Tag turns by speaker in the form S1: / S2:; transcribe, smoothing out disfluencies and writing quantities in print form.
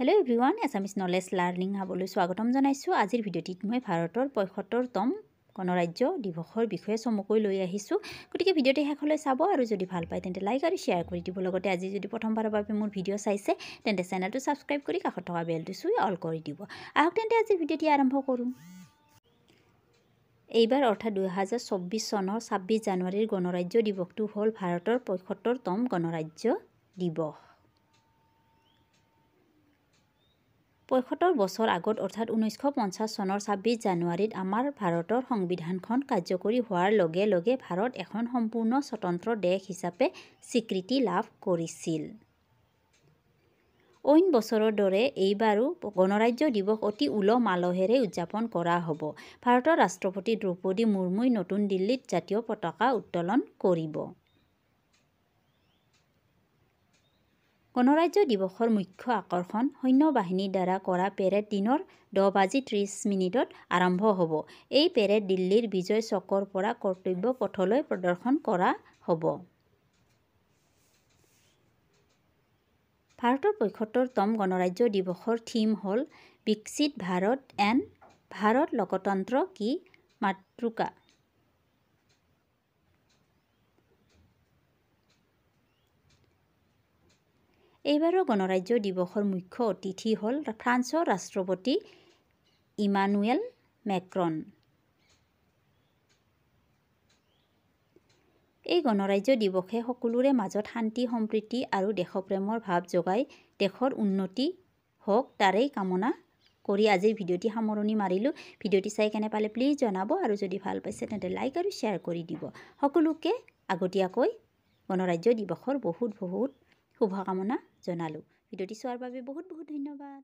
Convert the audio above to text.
S1: Hello everyone, Assamese knowledge learning হাবলৈ স্বাগতম জনাইছোঁ। আজিৰ ভিডিঅ'টিত মই ভাৰতৰ ৭৫তম গণৰাজ্য দিৱসৰ বিষয়ে চমুকৈ লৈ আহিছোঁ। গতিকে ভিডিঅ'টি শেষলৈ চাব আৰু যদি ভাল পায় তেন্তে লাইক আৰু শ্বেয়াৰ কৰি দিব। লগতে আজি যদি প্ৰথমবাৰৰ বাবে মোৰ ভিডিঅ' চাইছে তেন্তে চেনেলটো ছাবস্ক্ৰাইব কৰি কাষত থকা বেলটো চুই অল কৰি দিব। আহক তেন্তে আজিৰ ভিডিঅ'টি আৰম্ভ কৰোঁ। এইবাৰ অৰ্থাৎ ২০২৪ চনৰ ২৬ জানুৱাৰীৰ গণৰাজ্য দিৱসটো হ'ল ভাৰতৰ ৭৫তম গণৰাজ্য দিৱস। ৭৫ বছৰ আগত অৰ্থাৎ ১৯৫০ চনৰ ২৬ জানুৱাৰীত আমাৰ ভাৰতৰ সংবিধানখন কাৰ্যকৰী হোৱাৰ লগে লগে ভাৰত এখন সম্পূৰ্ণ স্বতন্ত্ৰ দেশ হিচাপে স্বীকৃতি লাভ কৰিছিল। অইন বছৰৰ দৰে এইবাৰো গণৰাজ্য দিৱস অতি উলহ মালহেৰে উদযাপন কৰা হ'ব। ভাৰতৰ ৰাষ্ট্ৰপতি দ্ৰৌপদী মুৰ্মুই নতুন দিল্লীত জাতীয় পতাকা উত্তোলন কৰিব। গণৰাজ্য দিৱসৰ মুখ্য আকৰ্ষণ সৈন্য বাহিনীৰ দ্বাৰা কৰা পেৰেড দিনৰ ১০:৩০ আৰম্ভ হ'ব। এই পেৰেড দিল্লীৰ বিজয় চকৰ পৰা কৰ্তব্য পথলৈ প্ৰদৰ্শন কৰা হ'ব। ভাৰতৰ ৭৫তম গণৰাজ্য দিৱসৰ থিম হ'ল বিকশিত ভাৰত এণ্ড ভাৰত লোকতন্ত্ৰ কি মাতৃকা। এইবাৰৰ গণৰাজ্য দিৱসৰ মুখ্য অতিথি হ'ল ফ্ৰান্সৰ ৰাষ্ট্ৰপতি ইমানুৱেল মেক্ৰন। এই গণৰাজ্য দিৱসে সকলোৰে মাজত শান্তি, সম্প্ৰীতি আৰু দেশপ্ৰেমৰ ভাৱ জগাই দেশৰ উন্নতি হওক তাৰেই কামনা কৰি আজিৰ ভিডিঅ'টি সামৰণি মাৰিলোঁ। ভিডিঅ'টি চাই কেনে পালে প্লিজ জনাব আৰু যদি ভাল পাইছে তেন্তে লাইক আৰু শ্বেয়াৰ কৰি দিব। সকলোকে আগতীয়াকৈ গণৰাজ্য দিৱসৰ বহুত বহুত শুভকামনা জনালোঁ। ভিডিঅ'টি চোৱাৰ বাবে বহুত বহুত ধন্যবাদ।